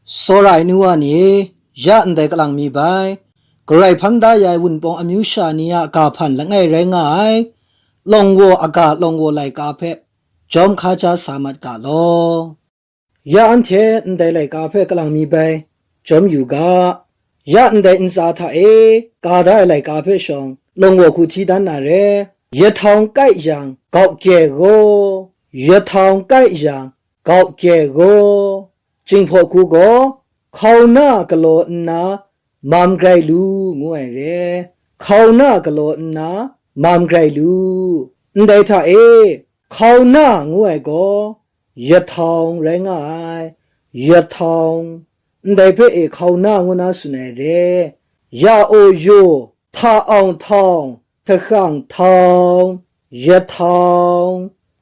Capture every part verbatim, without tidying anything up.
Tsawra ai nu wa ni e, ya ndai kalang mi bai, Karai hpan da ya ai Wunpawng amyu sha ni a ga hpan langai rai nga ai, Lawng Waw a ga Lawng Waw laika hpe jawm hkaja sa mat ga law. Ya anhte ndai laika hpe kalang mi bai, jawm yu ga. Ya ndai ntsa hta e ka da ai laika hpe shawng, Lawng Waw hku hti dan na re. Yahtawng kai yang, gau gye gaw, yahtawng kai yang, gau gye gaw, Jinghpaw hku gaw, hkauna galaw nna mam grai lu, ngu ai re. Hkauna galaw nna mam grai lu. Ndai hta e, hkauna ngu ai gaw, yahtawng rai nga ai. Yahtawng, ndai hpe e hkauna ngu na tsun ai re. Ya o yo, hta awng htawng, hta hkang htawng, yahtawng,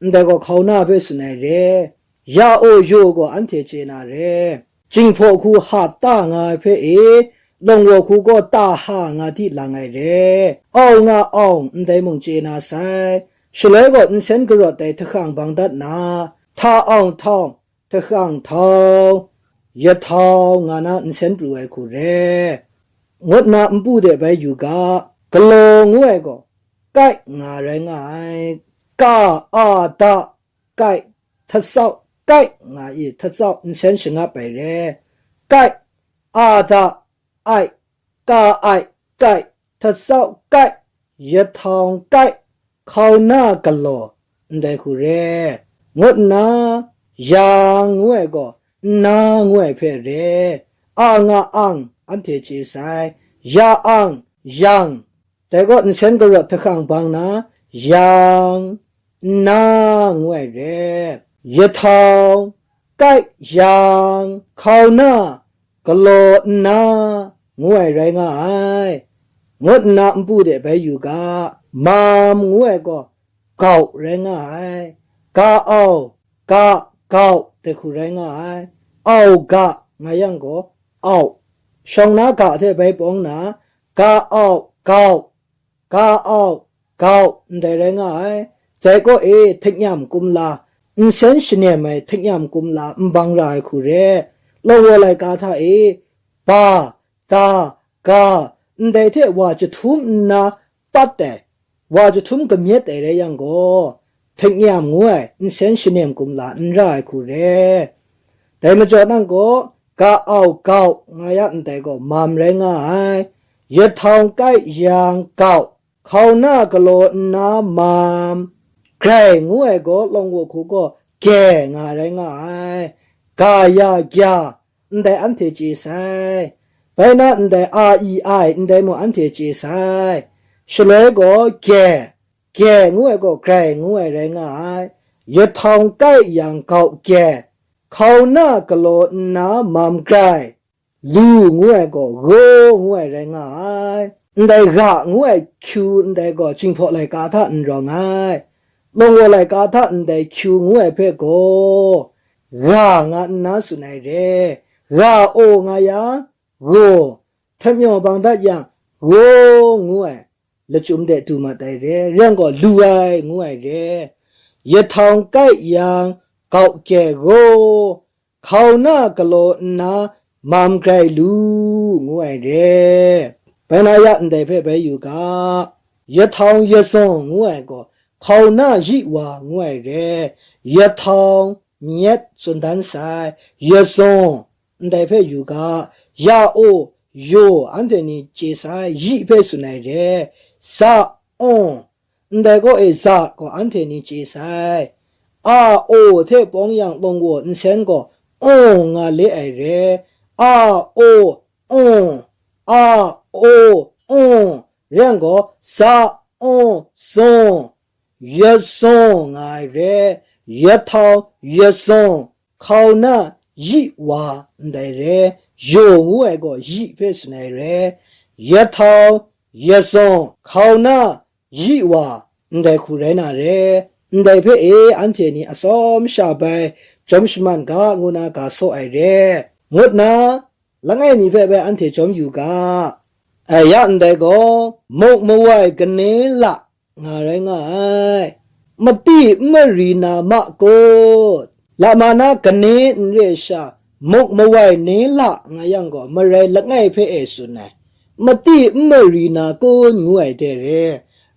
ndai gaw hkauna hpe tsun ai re. Ya o yo gaw anhte chye na re. Jinghpaw hku ha ta nga ai hpe e, Lawng Waw hku gaw ta ha nga di lang ai re. Au nga awng, ndai mung chye na sai. Shaloi gaw nsen karawt dai hta hkang bang dat na, hta awng htawng, hta hkang htawng, yahtawng nga na nsen pru ai hku re, ngut nna npu de bai yu ga. Galaw ngu ai gaw, kai nga rai nga ai. Ka, a, da, kai, htatsau, kai nga i htatsau nsen shangap ai re. Kai, a, da, ai, ka ai, kai, htatsau kai, yahtawng kai, hkauna galaw, ndai hku re, ngut nna, yang ngu ai gaw, nna ngu ai hpe re, a nga ang, anhte chye sai, ya ang, yang, dai gaw nsen karawt hta hkang bang na, yang, nna ngu ai re, yahtawng, kai yang, hkauna, galaw nna, ngu ai rai nga ai, ngut nna npu de bai yu ga. Mam ngu ai gaw, gau rai nga ai. Ga au, ga, gau, dai hku rai nga ai. Au ga, nga yang gaw, au. Shawng na ga hte bai pawng na, ga au, gau, ga au, gau, ndai rai nga ai. Dai kaw e, hteknyam kumla, nsen shanem ai hteknyam kumla n bang ra ai hku re, Lawng Waw laika hta e, ba, da, ga, ndai hte wa jahtum nna pat ai, wa jahtum kamyet ai rai yang gaw, hteknyam ngu ai nsen shanem kumla n ra ai hku re. Dai majaw nang gaw, ga au gau nga ya ndai gaw, mam rai nga ai. Yahtawng kai yang gau, hkauna galaw nna mam, grai ngu ai gaw, Lawng Waw hku gaw, gye nga rai nga ai. Ga ya gya, ndai anhte chye sai. Bai na ndai a i ai ndai mung anhte chye sai. Shaloi gaw gye, gye ngu ai gaw grai ngu ai rai nga ai. Yahtawng kai yang gau gye, hkauna galaw nna mam grai, lu ngu ai gaw gaw ngu ai rai nga ai. Ndai ga ngu ai hkyu ndai gaw Jinghpaw laika hta n rawng ai. Lawng Waw laika hta ndai hkyu ngu ai hpe gaw, ga nga nna tsun ai re. Ga o nga yang, gaw, htamyaw bang dat yang, gaw ngu ai, lachyum de du mat ai re, rai yang gaw lu ai ngu ai re. Yahtawng kai yang, gau gye gaw, hkauna galaw nna mam grai lu, ngu ai re. Bai na ya ndai hpe bai yu ga. Yahtawng yazawng ngu ai gaw, hkauna yi wa ngu ai re. Yahtawng myit tsun dan sai, yazawng, ndai hpe yu ga. Ya o, yo, anhte ni chye sai, yi hpe tsun ai re. Za, awng, ndai kaw e za gaw anhte ni chye sai. A, o hte pawng yang Lawng Waw nsen gaw, awng nga le ai re. A, o, awng, a, o, awng, rai yang gaw, za, awng, zawng, yazawng nga ai re. Yahtawng, yazawng, hkauna yi wa ndai re. Yaw ngu ai gaw yi hpe tsun ai re. Yahtawng, yazawng, hkauna yi wa ndai hku rai na re. Ndai hpe e anhte ni atsawm sha bai jawm shaman ga ngu na ga saw ai re, ngut nna langai mi hpe bai anhte jawm yu ga. Ai ya ndai gaw, muk mawai gane la nga rai nga ai. Mati n mari na ma kut? Lama na gane n re sha, Muk mawai ne la nga yang gaw, marai langai hpe e tsun ai, mati n mari na kun ngu ai de re.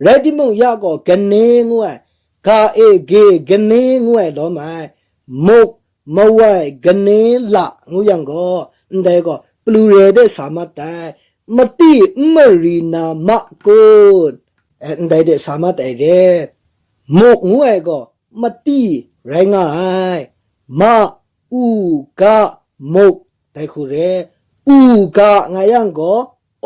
Rai timung, ya gaw gane ngu ai, ga e ge gane ngu ai lawm ai, muk mawai gane la ngu yang gaw, ndai gaw plural de sa mat ai, mati n mari na ma kun, eh, ndai de sa mat ai re. Muk ngu ai gaw mati rai nga ai, ma, u, ga, muk, dai hku re. U, ga nga yang gaw,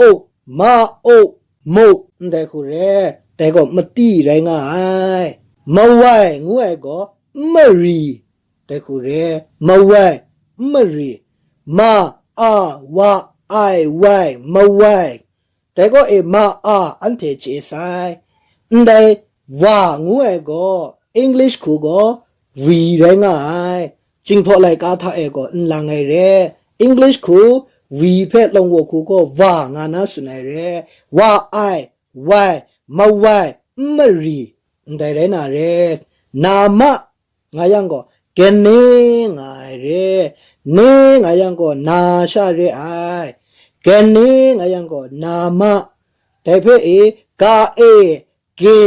uk, ma, uk, muk, ndai hku re. Dai gaw mati rai nga ai. Mawai ngu ai gaw n mari, dai hku re. Mawai, n mari. Ma, a, wa, ai, wai, mawai. Dai gaw e ma a anhte chye sai. Ndai wa ngu ai gaw, English hku gaw we rai nga ai. Jinghpaw laika hta e gaw n lang ai re. English hku we hpe Lawnghkaw hku gaw wa nga na tsun ai re. Wa ai, wai, mawai, n mari, ndai rai na re. Na ma nga yang gaw, gane nga ai re. Ne nga yang gaw, na sha re ai. Gane nga yang gaw, na ma. Dai hpe e, ga e, ge,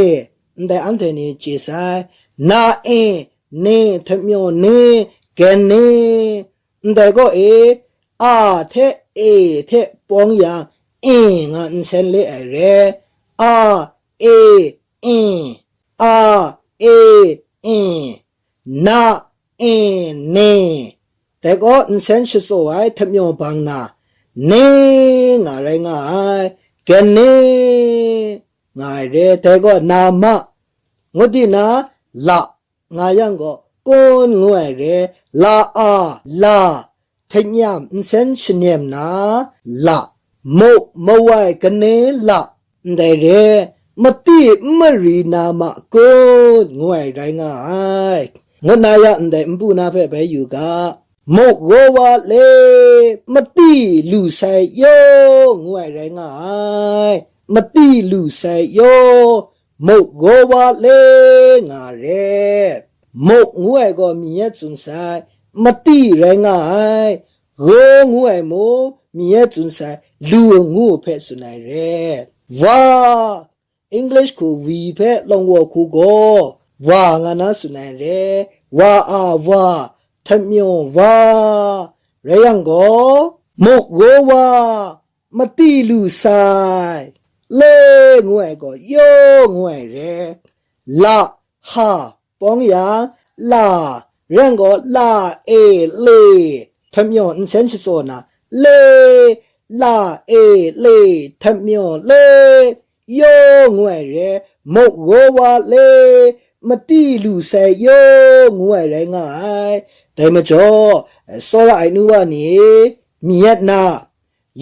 ndai anhte ni chye sai. Na e, ne, htamyaw ne, gane. Ndai gaw e, a hte e hte pawng yang, e nga nsen le ai re. A, e, e. A, e, e. Na, e, ne. Dai gaw nsen shatsaw ai htamyaw bang na, ne nga rai nga ai, gane nga ai re. Dai gaw na ma, ngut di na, la nga yang gaw, kun ngu ai re. La a, la, htingnyam nsen shanyem na, la, muk mawai gane la, ndai re, mati n mari na ma kun ngu ai rai nga ai, ngut na ya ndai npu na hpe bai yu ga. Muk gaw wa le, mati lu sai yaw ngu ai rai nga ai. Mati lu sai yaw, muk gaw wa le nga re. Muk ngu ai gaw myi yet tsun sai, mati rai nga ai, gaw ngu ai mung myi yet tsun sai, lu ngu hpe tsun ai re. Wa, English hku we hpe Lawnghkaw hku gaw wa nga na tsun ai re. Wa a wa, htamyaw wa, rai yang gaw, muk gaw wa, mati lu sai, le ngu ai gaw yaw ngu ai re. La, ha, pawng yang, la, rai yang gaw, la, e, le, htamyaw nsen shatsaw na, le, la, e, le, htamyaw le, yaw ngu ai re, muk gaw wa le, mati lu sai yaw ngu ai rai nga ai. Dai majaw, tsawra ai nu wa ni, myi yet na,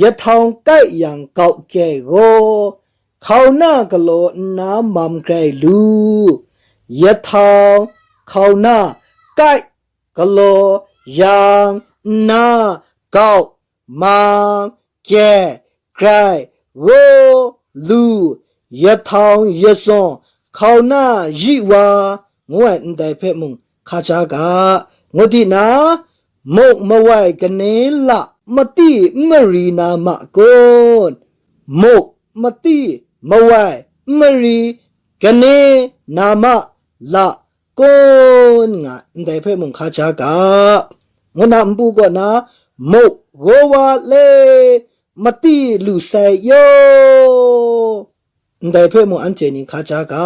yahtawng kai yang gau gye gaw, hkauna galaw nna mam grai lu, yahtawng, hkauna, kai, galaw, yang, nna, gau, mang, gye, grai, gaw, lu, yahtawng, yazawng, hkauna, yi wa, ngu ai ndai hpe mung hkaja ga, ngut di na, muk mawai gane la, mati n mari na ma kun, muk, mati, mawai, n mari, gane, na ma, la, kun nga ndai hpe mung hkaja ga, ngu na npu kaw na, muk gaw wa le, mati lu sai yaw, ndai hpe mung anhte ni hkaja ga,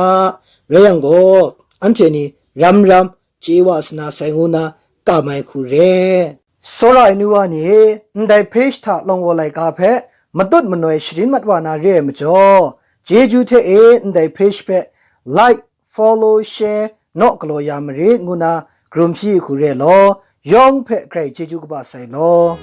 rai yang gaw, anhte ni ram ram chye wa sa na sai ngu na kam ai hku re. Tsawra ai nu wa ni e, ndai page hta Lawnghkaw laika hpe matut manoi sharin mat wa na re ai majaw, chyeju hte e ndai page hpe like, follow, share, naw galaw ya marit ngu na karum hpyi hku re law, yawng hpe grai chyeju kaba sai law.